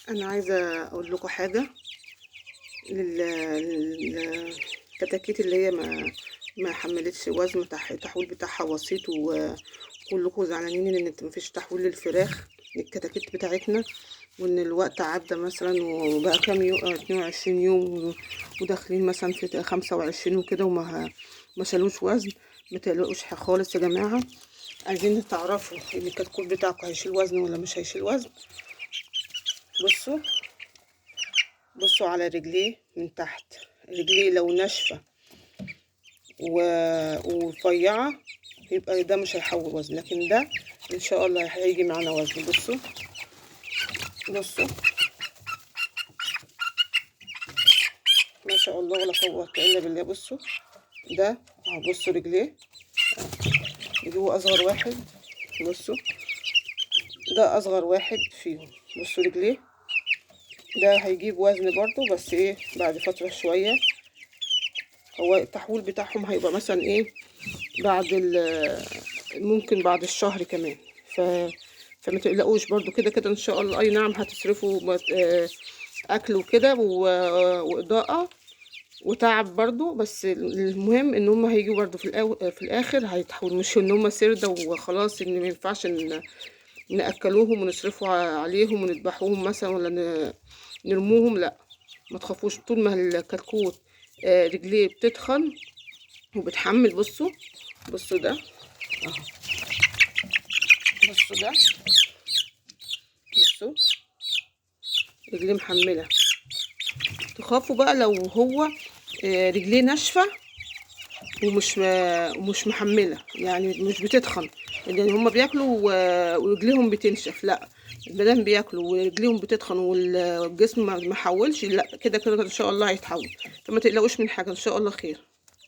انا عايزه اقول لكم حاجة للكتاكيت اللي هي ما حملتش وزن، التحويل بتاعها بسيط، وكلكم زعلانين ان مفيش تحويل للفراخ للكتاكيت بتاعتنا، وان الوقت عدى مثلا وبقى كام يوم، 22 يوم وداخلين مثلا في 25 وكده، وما ما شالوش وزن. ما تقلقوش خالص يا جماعة. عايزين تعرفوا ان الكتكوت بتاعكم هيشيل وزن ولا مش هيشيل وزن. بصوا على رجليه من تحت، رجليه لو ناشفة ورفيعه يبقى ده مش هيحول وزن، لكن ده ان شاء الله هيجي معانا وزن. بصوا ما شاء الله ولا قوة الا بالله. بصوا ده اهو، بصوا رجليه اللي هو اصغر واحد، بصوا ده اصغر واحد فيهم، بصوا رجليه ده هيجيب وزن برضو، بس ايه بعد فترة شوية. هو التحويل بتاعهم هيبقى مثلا ايه بعد ممكن بعد الشهر كمان، فما تقلقوش برضو، كده كده ان شاء الله. اي نعم هتصرفوا اكل وكده واضاءة وتعب برضو، بس المهم ان هم هيجوا برضو في الاخر هيتحولوا، مش ان هم سردة وخلاص، ان ما ينفعش ناكلوهم ونصرفوا عليهم ونذبحوهم مثلا ولا نرموهم. لا ما تخافوش، طول ما الكتكوت رجليه بتتخن وبتحمل. بصوا ده اهو، بصوا ده، بصوا رجليه محمله. تخافوا بقى لو هو رجليه ناشفة ومش محمله، يعني مش بتتخن، لان هما بياكلوا ورجليهم بتنشف. لا مادام بياكلوا ورجليهم بتتخن والجسم ما حولش، لا كده كده ان شاء الله هيتحول. فما تقلقوش من حاجة، ان شاء الله خير.